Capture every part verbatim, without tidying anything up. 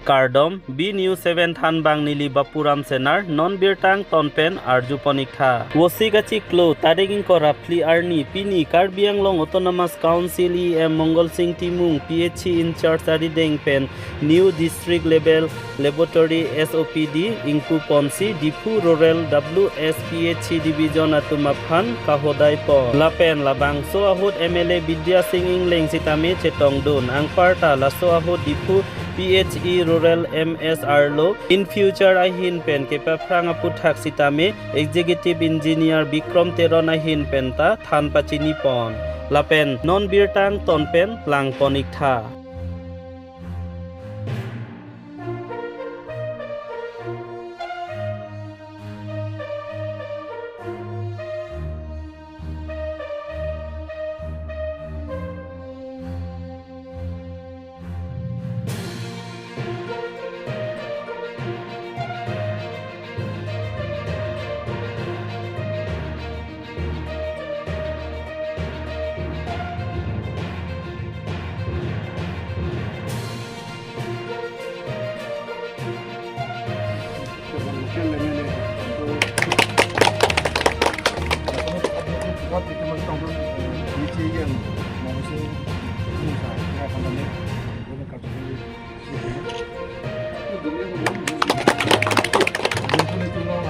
Kardom, B News seven thanbang neli Bapuram Senar, non birta angton pen arjupon ik tha. Vosik achiklo, tarik ingkoi ra phli arni, pini Karbi Anglong Autonomous Council E M Mongol Sing Timung, P H E in charge arideng pen New District Level Laboratory S O P D ingpuponsi Diphu Rural W S P H E Division atum aphan kahodaipon. Lapen labangso ahut M L A Bidya Sing Engleng sitame chetongdun. Anparta laso ahut Diphu P H E Rural M S arlo in future ahin pen kepaphrang aputhak sitame Executive Engineer Bikram Teron ahin penta than pachinipon. Lapen non birta angton pen langpon ik tha.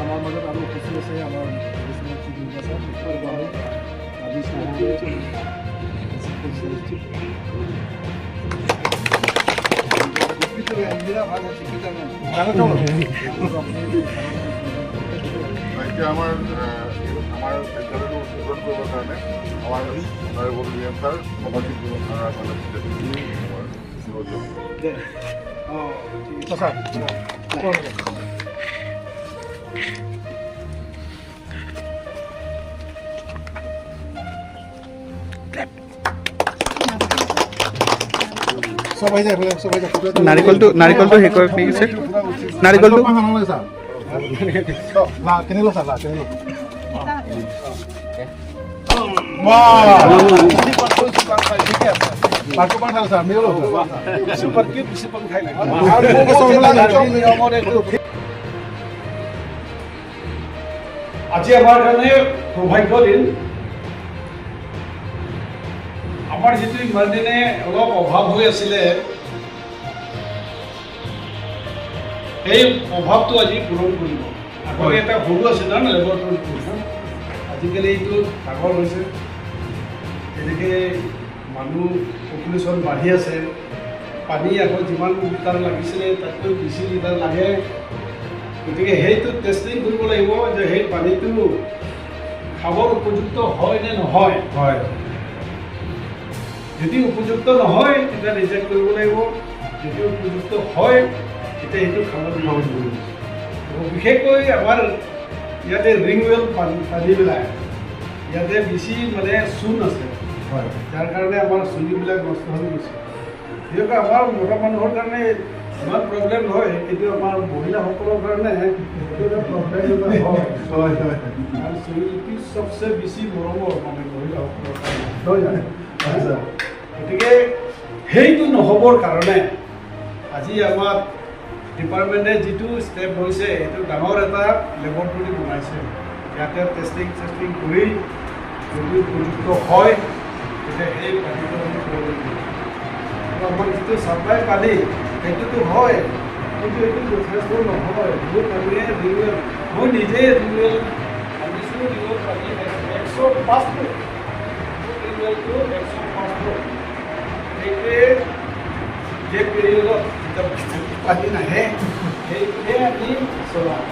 আমাৰ মাজত আৰু উপস্থিত আছে আমাৰ additional chief minister, আমি আজি এতিয়া আমাৰ, আহ, আমাৰ চেণ্টাৰটো উদ্বোধন কৰিবৰ কাৰণে আমাৰ অনাৰেবল ডি এম ছাৰ, আমাৰ মানে সব আহি যায়, এইফালে সব আহি যায়। নাৰিকলটো, নাৰিকলটো হেৰি কৰি পিছে, নাৰিকলটো। লা, কিনি ল ছাৰ, লা, কিনি ল। বাহ। পাঁচশ পাঁচ আছে, মিলি ল। চুপাৰ কিউট, বেছি পাং খাই লাগে। আজি আমাৰ কাৰণে সৌভাগ্য দিন। আমাৰ যিটো ইমান দিনে অলপ অভাৱ হৈ আছিলে, সেই অভাৱটো আজি পূৰণ কৰিব। আগতে এটা সৰু আছিল ন লেবৰেটৰীটো, আজিকালি এইটো ডাঙৰ হৈছে। তেনেকে মানুহ পপুলেশ্যন বাঢ়ি আছে, পানী আগত যিমান লিটাৰ লাগিছিলে তাতকৈ বেছি লিটাৰ লাগে। গতিকে সেইটো টেষ্টিং কৰিব লাগিব যে সেই পানীটো খাবৰ উপযুক্ত হয় নে নহয়। হয়। যদি উপযুক্ত নহয়, তেতিয়া ৰিজেক্ট কৰিব লাগিব। যদি উপযুক্ত হয়, তেতিয়া সেইটো খাব দিব। বিশেষকৈ আমাৰ ইয়াতে ৰিং ৱেল পানী, পানীবিলাক, ইয়াতে বেছি মানে চূণ আছে। হয়। যাৰ কাৰণে আমাৰ চুলিবিলাক নষ্ট হৈ গৈছে। বিশেষকৈ আমাৰ মতা মানুহৰ কাৰণে ইমান প্ৰব্লেম নহয়, কিন্তু আমাৰ মহিলাসকলৰ কাৰণে এইটো এটা প্ৰব্লেম এটা হয়। হয়, হয়। কাৰণ চুলিটো চবচে বেছি মৰমৰ মানে মহিলাসকলৰ কাৰণে। নহয় জানো? আচ্ছা। গতিকে সেইটো নহ'বৰ কাৰণে আজি আমাৰ ডিপাৰ্টমেণ্টে যিটো ষ্টেপ লৈছে, এইটো ডাঙৰ এটা লেবৰেটৰী বনাইছে। ইয়াতে টেষ্টিং চেষ্টিং কৰি যদি উপযুক্ত হয়, তেতিয়া সেই পানীটো আমি খাব পাৰিম। আৰু আমাৰ যিটো ছাপ্লাই পানী, সেইটোতো হয়, কিন্তু এইটো যথেষ্ট নহয়। বহুত মানুহে ৰিং ৱেল, মই নিজে ৰিং ৱেল আনিছোঁ, ৰিং ৱেল পানী একশ পাঁচ ফুট, ৰিং ৱেলটো একশ পাঁচ ফুট। সেইটোৱে যে পিৰিয়ডত যেতিয়া পানী নাহে, সেইটোৱে আমি চলাওঁ।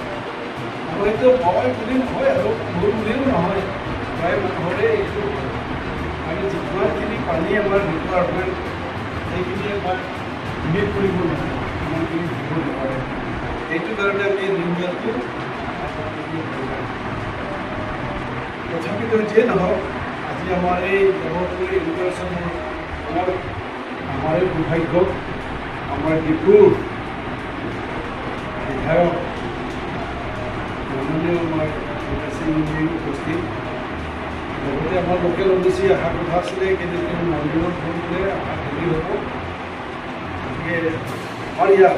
আৰু এইটো মই বুলি নহয় আৰু মোৰ বুলিও নহয়, প্ৰায় মানুহৰে এইটো। আমি যিমানখিনি পানী আমাৰ ৰিকুৱাৰমেণ্ট, সেইখিনি আমাৰ মিট কৰিব নোৱাৰে, ইমানখিনি দিব নোৱাৰে। সেইটো কাৰণে আমি ৰিং ৱেলটো তথাপিতো যিয়ে নহওক, আজি আমাৰ এই লেবৰেটৰী ইনগুৰেশ্যনৰ আমাৰ, আমাৰ এই সৌভাগ্য, আমাৰ ডিফুৰ বিধায়ক মাননীয় আমাৰ বিকাশ সিং মহোদয় উপস্থিত, লগতে আমাৰ লোকেল অ' বি চি অহা কথা আছিলে, কিন্তু তেওঁ মন্দিৰত গৈ বোলে অহা দেৰি হ'ব। গতিকে আমাৰ ইয়াত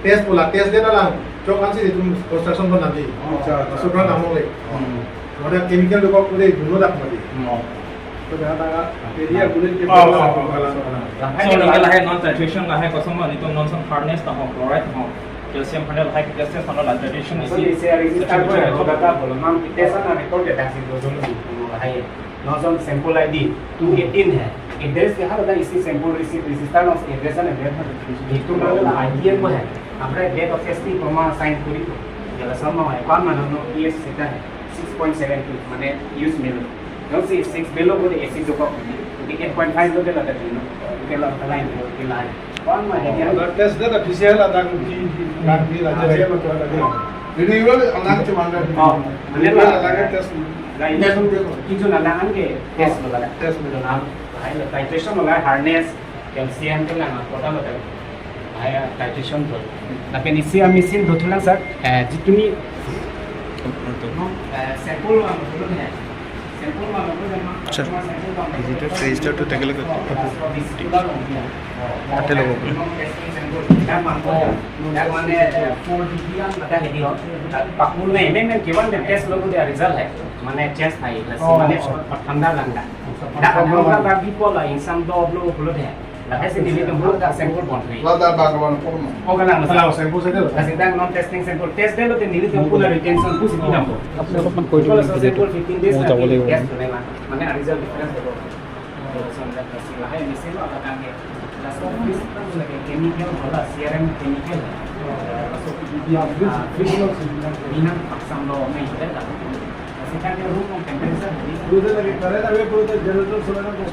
Test pula, test de dalang. Chok ansi itum construction pon nanti. Acha, acha. Masuk kan among le. Hmm. Ada chemical dokok pura duno dak mati. Hmm. So, dah tak area boleh kita Oh, oh, oh. Lahai So, ningke lahai non titration lahai kosonma nelitum non ason hardness ta ho, chloride ta ho, calcium hardness lahai ke test pano la titration So, isi. Isi hari ini Titration start boleh, isi. Kalau kata boleh, mam kita sana record ya, dah situ dulu, lahai. Non ason sample I D two eighteen hai. Address ke hal ada isi sample receipt register non address na dia. Itu mana lah I D ko hai. Hamra date of testing ko ma sign kori to. Jala sama hai. Pan mana no P S sita hai. Six point seven two mane use melo. Jongsi six below ko de acid dokok. Jadi eight point five lo de la tadi no. Oke lah, lain lo, oke lah. Pan mana dia? Blood test de la P C R la tang di, di, tang di la, jadi apa tu ada dia? Jadi, iwal alang cuma ada di Oh, Iwal alang test. Lain. Test, test. Itu na lang ke test lo la. Test lo. Nah, lain lo titration lo la hardness, calcium ke lang kota lo tadi. Hai, titration to. Tapi isi a machine do thulang sir. Eh, jituni, eh, sample lo ang dulu hai. Sample lo ang dulu hai. Sir, is it a register to take a look at? Ate logo. Pakul na, memang kewan test lo dia result hai. Mane test hai, mane thanda langda. Dak ano ka bagi pola insan do blo blo de. Lake si nelitum blo dak sample pon ri. Lada bang kawan pun. Oh, kalang, kalang sample saja. Kasi dak non testing sample. Test de lo te nelitum puna retention pusi pinam po. Kalau sample fifteen days lagi test kena lah. Mane result difference de lo. Lason dak lasi lahai mesen lo akan ke. Laso fish ta lake chemical bola, C R M chemical. Laso P D P, ah, fish lo, binang paksam lo, nai, kita tak. Lasi kan ke room temperature di. Pura lagi current away, pura generator solar ko.